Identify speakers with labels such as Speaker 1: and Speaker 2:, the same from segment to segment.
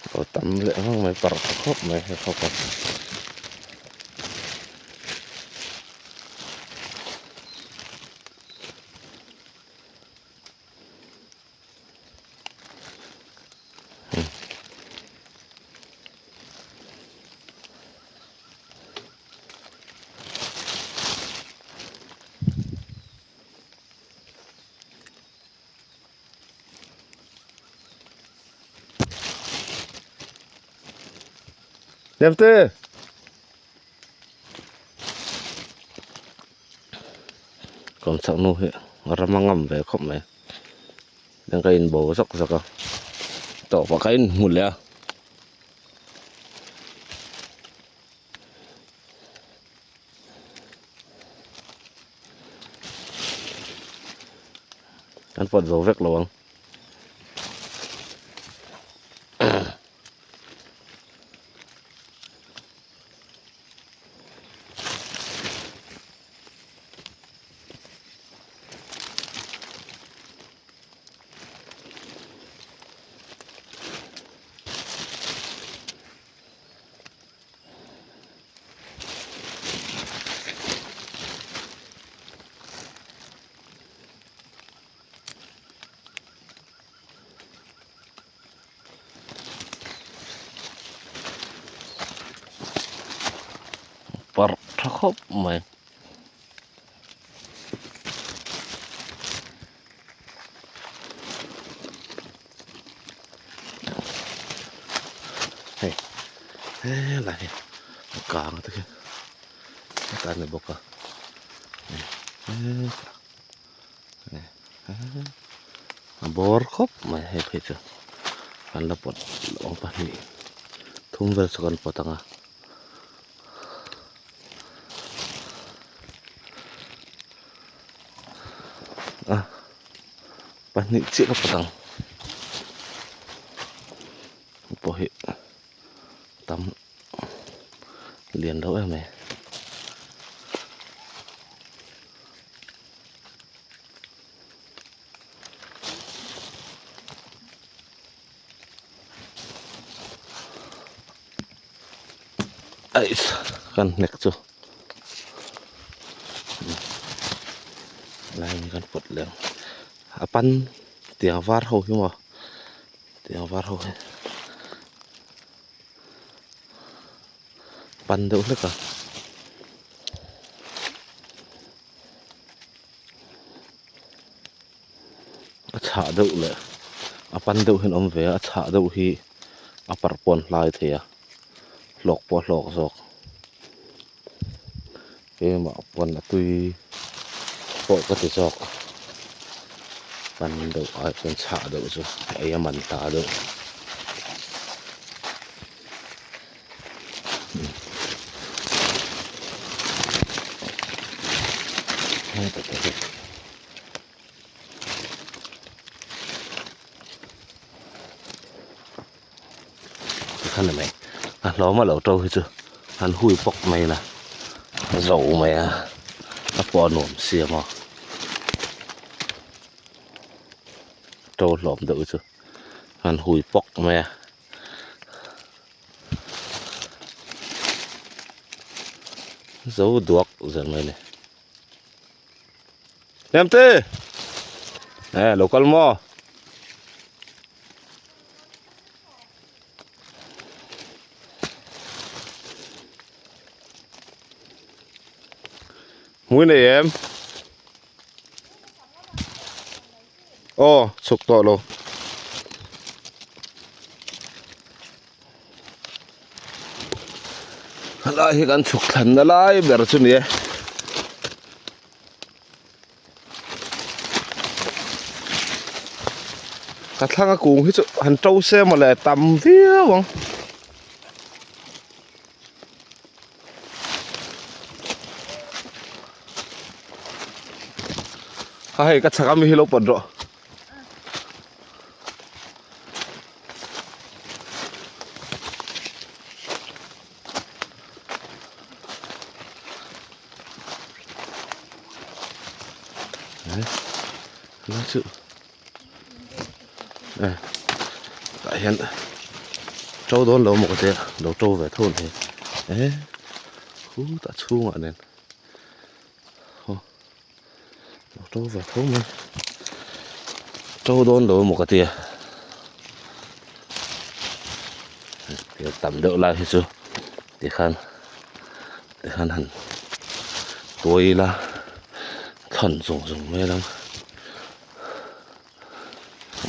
Speaker 1: Aw tam leh vang mai parh tha khawp mai he khawpa. Nemte! Kawmchhak nu hi ram a ngam ve khawp mai eng ka inbo zak zak a tawpah ka inhmu leh a. An pawt zo vek lo ang. Parh tha khawp mai. Hei helai hi a kang te khi hetah a ni bawk a a bawr khawp mai hei phei chu kan la pawt lawng pahnih thum vel chu kan pawt ang a. A pahnih chiah ka pawt ang pawh hi tam lian lo em mai. Aih kan hnek chu lai kan pawt leh ang a pan tiang var ho hi maw tiang var ho hi pan deuh hlek a. A chhah deuh leh a pan deuh hian a awm ve a a chhah deuh hi a parh pawh an hlai thei a hlawk pawh a hlawk zawk keimah pawn a tui pawh ka ti zawk pan deuh ai chuan chhah deuh chu ei a man ta deuh. Tikhan a mai a hlawm a lo to hi chu an hui pawk mai la a zo mai a a pawh a nuam siam a to hlawm deuh hi chu an hui pawk mai a. Zo duak zel mai ni. Hnemte! Eh, lo kal maw? Hmui nei em? Aw chhuk tawh lo. Helai hi kan chhuk thlanna lai ber chu ni e. Ka thlang a kung hi chu han to se mawle tam viau ang. A hei ka chhak ami hi lo pawt rawh. Chu tah hian. To dawn lo maw ka tia lo to ve tho ang hi e khutah chhungah nen aw lo to ve tho mai to dawn lo maw ka tia tam deuh lai hi chu tikhan tikhan han tuai ila thawn zung zung mai ang.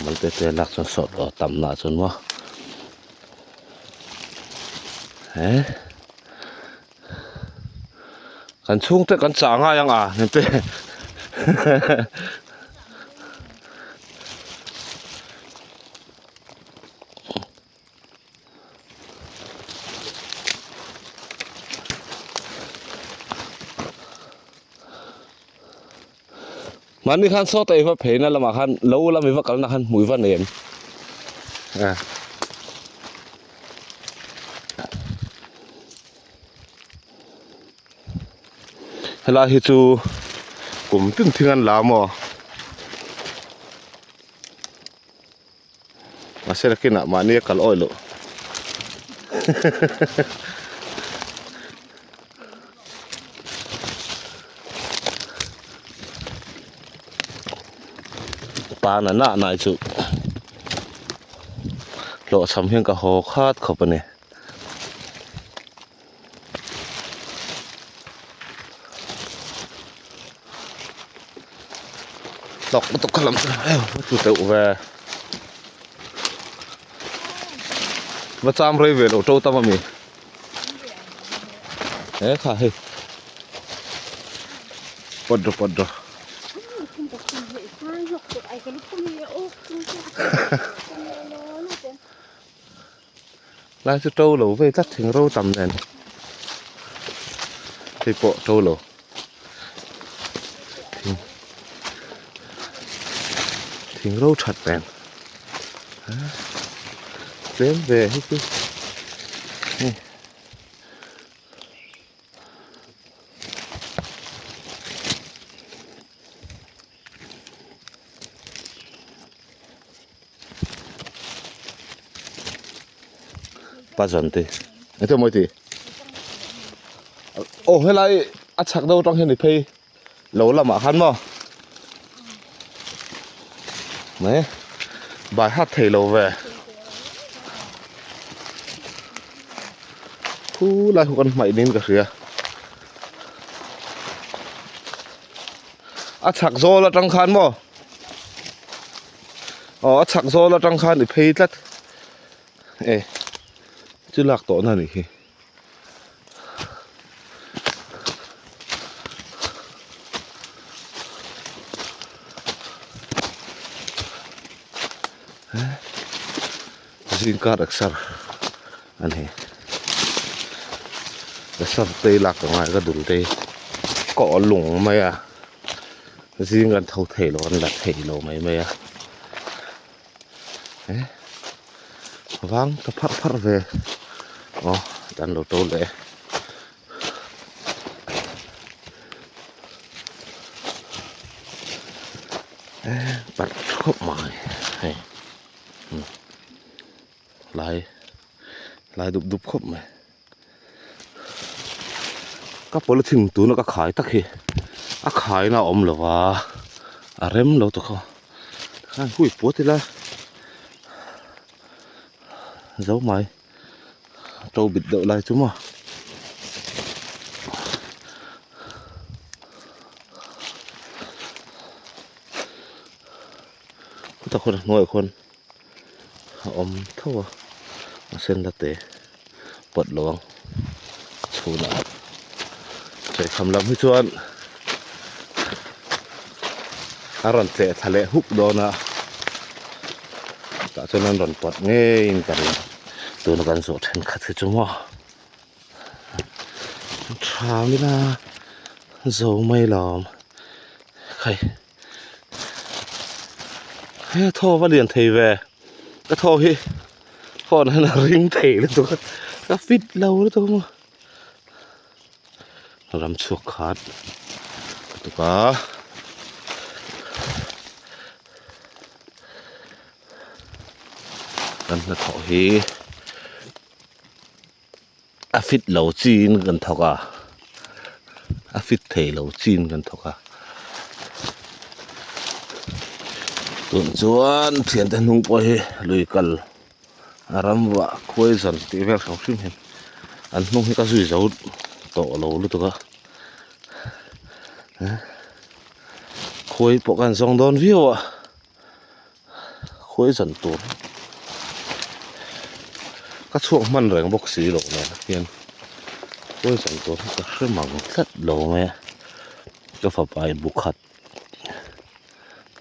Speaker 1: Mal te te lak chuan sawt aw tam lah chuan maw he kan chhungte kan chah ngai ang a hente Mahni khan sawta i va pheina lamah khan lo lam i va kalna khan hmui va nei em? A. Helai hi chu kum tin thing an la maw? Mahse nakinah mahni a kal awih loh. Pa na na na chu hlawhchham hian ka haw khat khawp a ni. Hlawk lutuk kha lam chu eu a tlu teuh ve va cham rei ve lo to tam ami he kha hei pawt rawh pawt rawh. Lai chu to lo vei tlat thing ro tam nen hei pawh to lo thing thing ro that nen tlem ve hei chu hei. Pa zan te eng mawi ti aw helai a chhak deuh atang hian i phei lo lamah khan maw mai bai hat thei lo ve khu lai khu kan hmaih niin ka hria. A chhak zawl atang khan maw aw a chhak zawl atang khan i phei tlat e chu lak tawh na a nih hi. Zingkar exer a ni exer te hi lak ka ngai ka dul te hi ka aw lung mai a zing kan tho thei lo an la thei lo mai mai a eh vang ta pharh pharh ve aw an lo to leh e. Eh parh khawp mai hei lai lai dup dup khawp mai ka polythene tuna ka khai tak hi a khaina a awm lo va a rem lo tawh kha khan hui puat ila zo mai. A to bit deuh lai chu maw. Khutah khuan a hnuaiah khuan a awm tho a a sen la te pawt lo ang chhunah chawihkham lam hi chuan a rawn tleh thla leh huk dawn a tah chuan an rawn pawt ngeiin ka ring tuna kan zawh thenkhat hi chu maw tha mila zo mai lawm khai he thaw va lian thei ve ka thaw hi phone hian a ring thei lutuk a ka fit lo lutuk a maw. Ram chhuak khat lutuk a kan hnathawh hi. A fit lo chin kan thawk a a fit thei lo chin kan thawk a tun chuan thiante hnung pawh hi lui kal a ram vah khuai zan tih vel hrim hrim hian an hnung hi ka zui zo tawh lo lutuk a khuai pawh kan zawng dawn viau a. Khawi zan tur ka chhuak hman reng bawk si lo nen hian khawi zan tur hi ka hre mang tlat lo mai a ka fapa in bu khat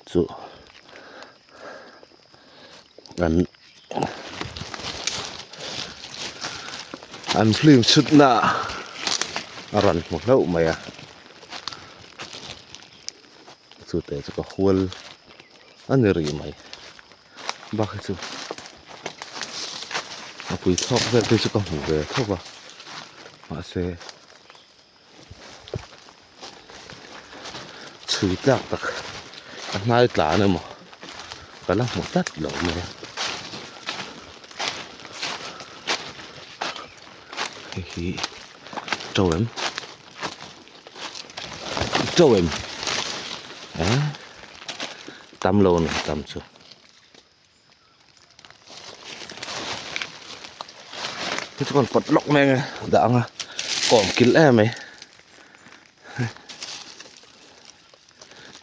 Speaker 1: chu an an film chhut na a rawn hmu hlauh mai a. Chute chu ka hual a ni rih mai bak hi chu a pui thlawk vel te chu ka hmu ve tho va mahse chhui tlak tak a hnai tlan emaw ka la hmu tlat lo mai a hei hi to em. Teuh em eh tam lo a ni tam chu hei chu kan pawt lawk mai ang e dah ang a kawm kilh em mai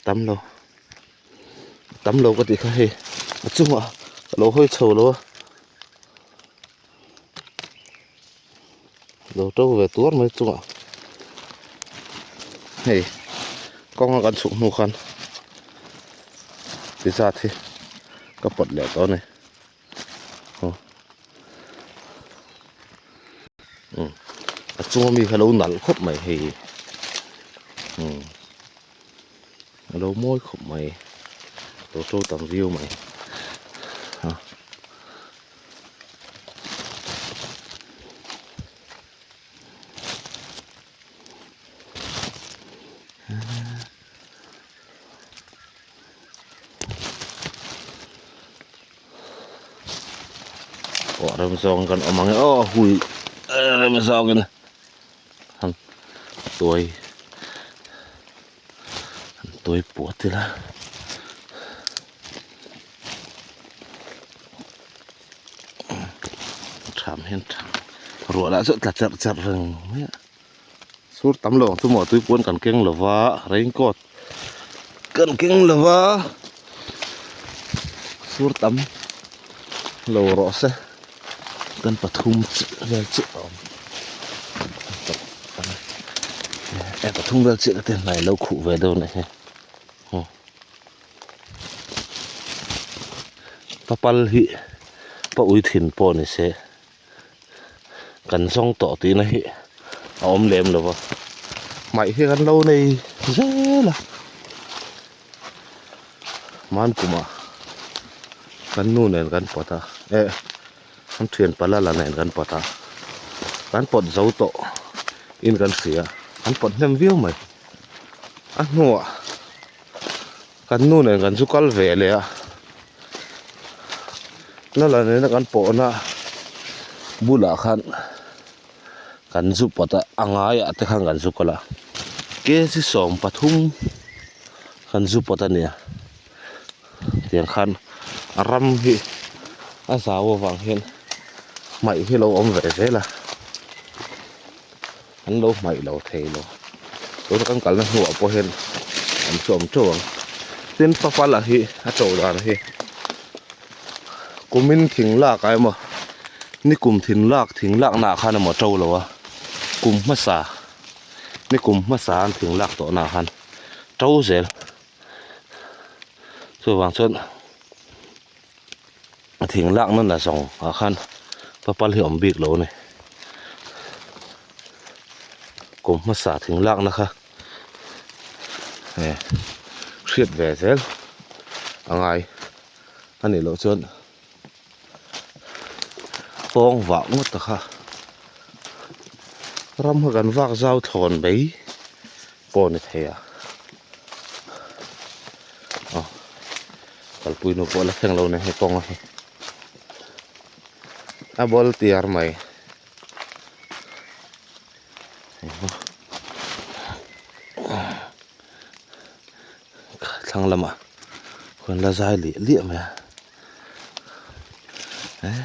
Speaker 1: tam lo tam lo ka tih kha hei a chungah ka lo hawi chho lo a. Lo to ve tuar mai chungah hei kawnga kan chhuk hnu khan ti zat hi ka pawt leh tawh a ni aw umm a chunga mi kha a lo nalh khawp mai hei umm a lo mawi khawp mai lo to tam viau mai a. Aw rem zawng kan awm ang e aw hui rem zawngin han tuai han tuai puat ila. Tham hian ruah lah chu a tla cherh cherh reng mai a sur tam lo ang chu maw tui puan kan keng lo va raincoat kan keng lo va sur tam lo rawh se kan pathum chiah vel chiah a awm e pathum vel chiah te hnai lo khuh ve deuh a nih hi. Papal hi pa ui thin pawh ni se kan zawng tawh tihna hi a awm lem lo va hmaih hi kan lo nei zel a hman kumah kan nu nen kan pawt a eh kan thian pala la nen kan pawt a kan pawt zo tawh in kan hria kan pawt hnem viau mai a hnuah. Kan nu nen kan zu kal ve leh a, lala nena kan pawhna bulah khan kan zu pawt a, a ngaiah te khan kan zu kal a, kg 13 kan zu pawt a nia, tiang khan a ram hi a zau avang hian hmaih hi a lo awm ve zel a, an lo hmaih lo thei lo tuna kan kalna hnuah pawh hian an chu awm teuh ang tin papala hi a to dan hi kumin thing lak ah emaw nikum thing lak thing lak naah khan emaw to lo a kum hmasa nikum hmasa an thing lak tawh naah khan to zel chuvang chuan a thing lak na na zawng ah khan papal hi a awm bik lo a ni kum hmasa thing lak na kha eh hriat ve zel a ngai a nih loh chuan pawng vah ngawt ta kha ram kha kan vak zau thlawn mai pawh a ni thei a aw. Kalpui nu pawh la thleng lo nen hei kawnga hi a ball tiar mai. thlang lamah khuan la zai liah liah mai a eh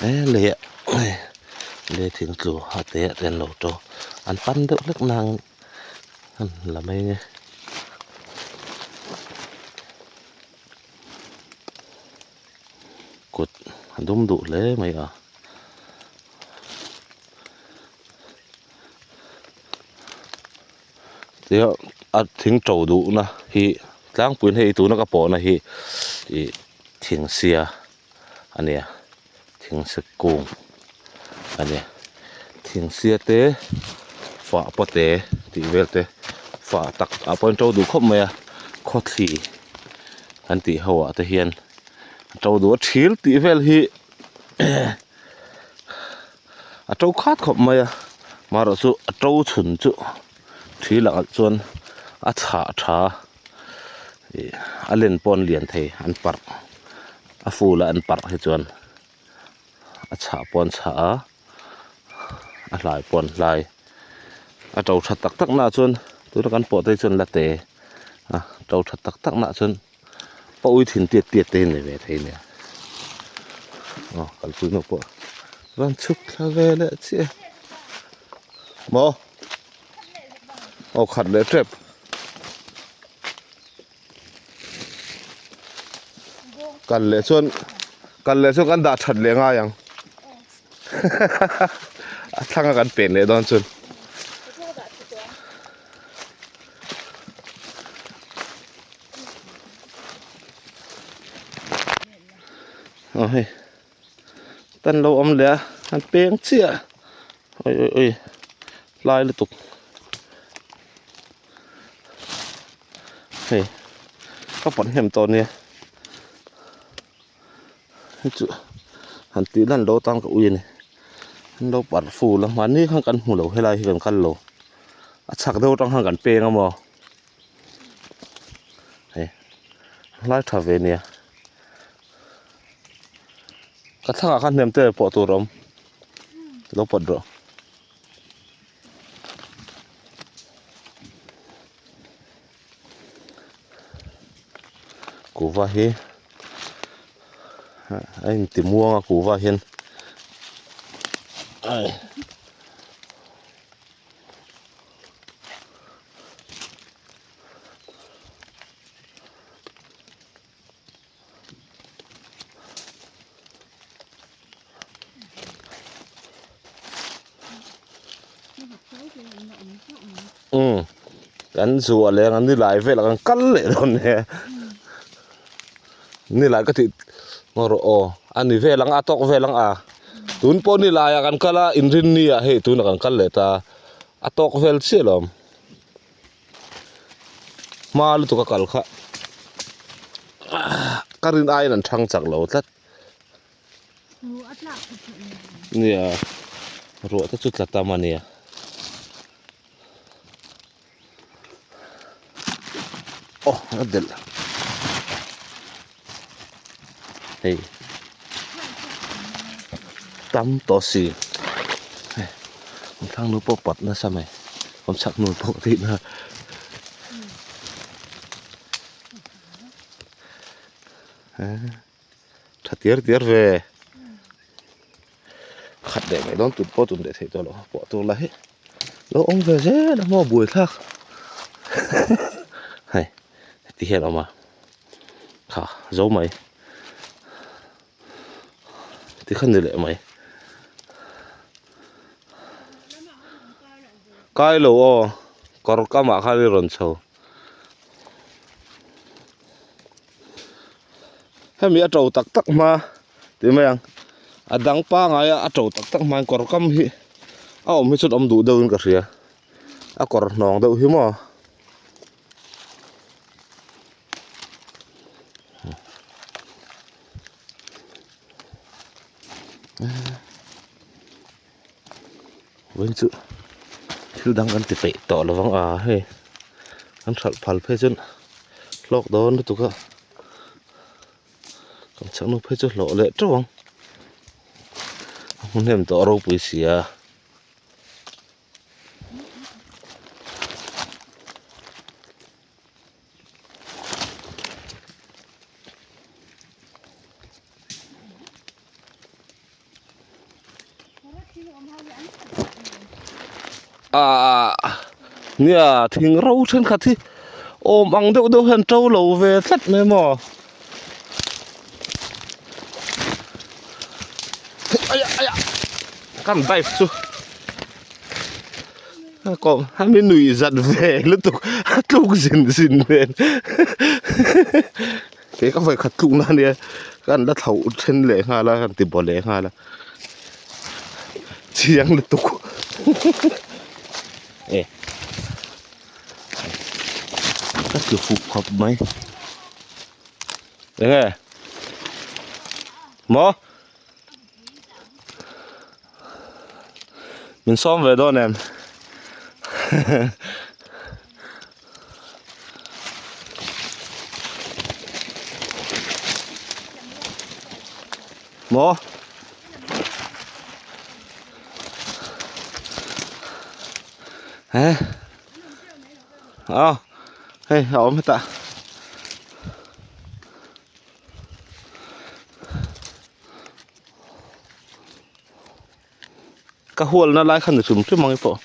Speaker 1: eh lei ah hei lei thing tlu a te ah te an lo to an pan deuh hlek nang an la mai nge. Kut a dum duh hle mai a. Tia a thing to duhna hi tlangpuiin hei tuna ka pawhna hi ih thing sia a nia thing se kung a ni thing sia te fah pawh te tih vel te fah tak ah pawh an to duh khawp mai a khawthli an tih ho ah te hian a to duh a thil tih vel hi a to khat khawp mai a marawh chu a to chhun chu thi lakah chuan a chhah tha ih a len pawh an lian thei an parh a ful a an parh hi chuan a chhah pawh an chhah a a hlai pawh an hlai a to tha tak tak naah chuan tuna kan pawh te hi chuan la te a to tha tak tak naah chuan. Pa ui thin tiat tiat te hi nei ve thei nia aw kalpui nu pawh rawn chhuk thla ve leh chiah maw aw khat leh tep kal leh chuan kal leh chuan kan dah that leh ngai ang a thlang a kan pen leh dawn chuan. Aw hei tan lo awm leh a an peng chiah oi oi oi hlai lutuk hei ka pawt hnem tawh ania hei chu han tih lan lo tan ka ui a ni an lo parh ful a mahni khan kan hmu lo helai hi kan kal lo a chhak deuh atang khan kan peng a maw. Hei lai tha ve nia ka thlangah khan hnem te pawh tur a awm lo pawt rawh. Kuhva hi a inti muang a kuhva hian ai. Umm kan zuah leh ang nilai velah kan kal leh dawn nia nilai ka tih ngaw rawh aw a ni vel ang a tawk vel ang a tun pawh nilaiah kan kal a inrinni ah hei tunah kan kal leh ta. A tawk vel chiah lo hma lutuk a kal kha ka rin aiin an thang chak lo tlat nia ruah te chu tla tam a nia aw a delh hei tam tawh si hei an thlang nu pawh pat nasa mai awm chhak nu pawh tih na tha tiar tiar ve khat leh mai dawn tun pawh tun leh theih tawh lo pawh tur lah hi lo awm ve zel a maw buaithlak hei ti hian a awm a kha zo mai tikhan ni leh mai kai lo aw kawr kamah khan i rawn chho. Hemi a to tak tak hma tih mai ang a dang pangai a a to tak tak hma in kawr kam hi a awm hi chuan awm duh deuh in ka hria a kawr hnawng deuh hi maw. Vawiin chu thil dang kan ti peih tawh lovang a hei an hralh phal phei chuan hlawk dawn lutuk a kan chhak nu phei chu hlawh leh teuh ang a hmu hnem tawh ropui si a. Ah nia thing ro thenkhat hi awm ang deuh deuh hian to lo ve tlat mai maw aiah aiah kan dive chu a kawm a mi nuih zat ve lutuk a tluk zin zin nen kei ka vawikhat tluk na ania ka an la thlauh then leh nghal a ka han ti baw leh nghal a chiang lutuk e ka tlu fuh khawp mai eng nge maw min sawm ve dawn em Maw? He? Aw, hei a awm hetah. Ka hualna lai kha ni hrim hrim ang i pawh.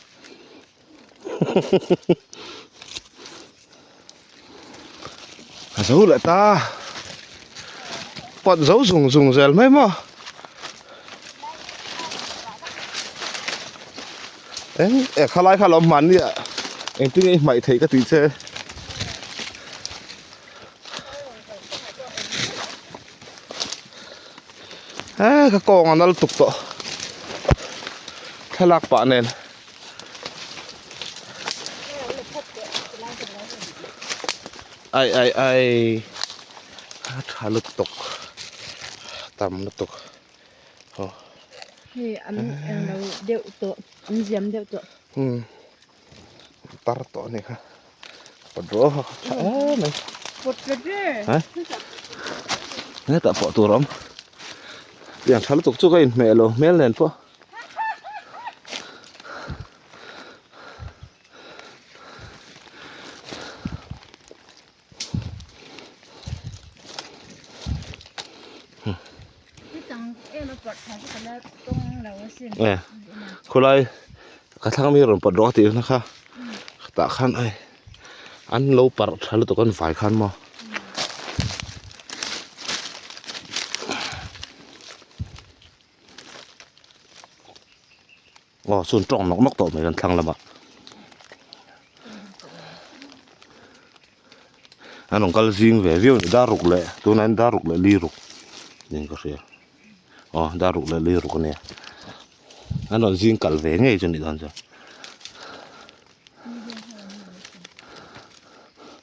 Speaker 1: A zo leh ta pawt zo zung zung zel mai maw eng eh khalai kha lo hmanni ah engtin nge i hmaih theih ka tih che. He ka kawng a nal tuk tawh thlalak pah nen ai ai ai a tha lutuk tam lutuk aw
Speaker 2: hei an englo deuh tawh an ziam deuh tawh
Speaker 1: umm tar tawh a ni kha pawt rawh a tha em mai ha hetah pawh tur a awm tiang tha lutuk chu ka inhmeh lo hmel nen pawh. Khawlai ka thlang ami rawn pawt rawh a tih na kha tah khan hei an lo parh tha lutuk an vai khan maw. Aw chuan tawng nawk nawk tawh mai kan thlang lamah an rawn kal zing ve viau a ni dar ruk leh tunah hian dar ruk leh li ruk niin ka hria aw dar ruk leh li ruk a nia an rawn zing kal ve ngei chu a nih dawn chuan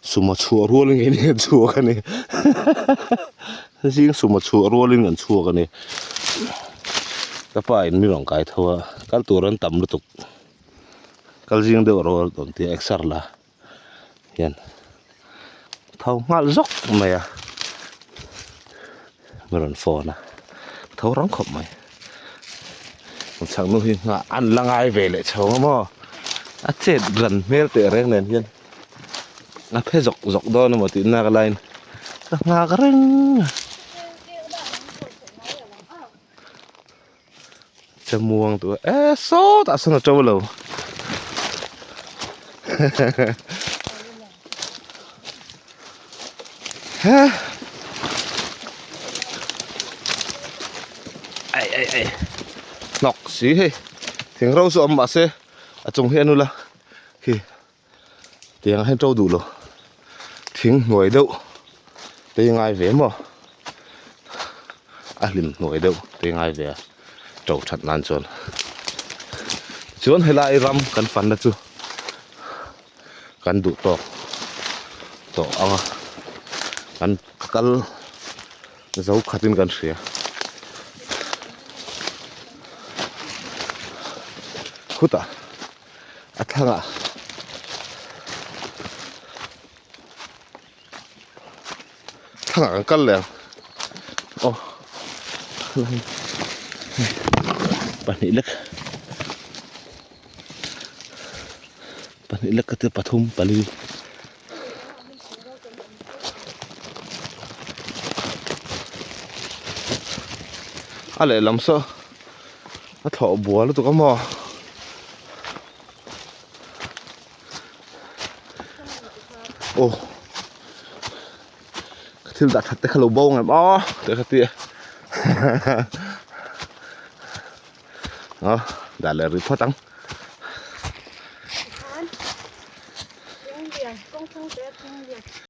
Speaker 1: suma chhuah rualin keini an chhuak a ni zing suma chhuah rualin an chhuak a ni ka pa in mi rawn kai tho a kal tur an tam lutuk kal zing deuh rawh a rawn ti a exer la hian tho nghal zawk mai a mi rawn phone a tho rang khawp mai chhak nu hi nghah an la ngai ve leh chho ang maw a chet ran hmel teh reng nen hian a phe zawk zawk dawn emaw tih nak laiin ka nghak reng a che muang duh e sawtah sawn a to lo he ai ai ai hnawk si hei thing ro chu awm mahse a chung hi a nula khi tiang ah hian to duh lo thing hnuai deuh te hi ngai ve maw a hlim hnuai deuh te hi ngai ve a to that nan chuan chuan helai ram kan fan na chu kan duh tawk tawh ang a kan kal zo khat in kan hria khutah a thlangah thlangah kan kal leh ang aw pahnih lek pahnih lek ka tia pathum pali a lehlam saw. A thlawh bua lutuk a maw? Aw ka thil dah that te kha lo bo ngem aw te kha tia aw dah leh rih phawt ang.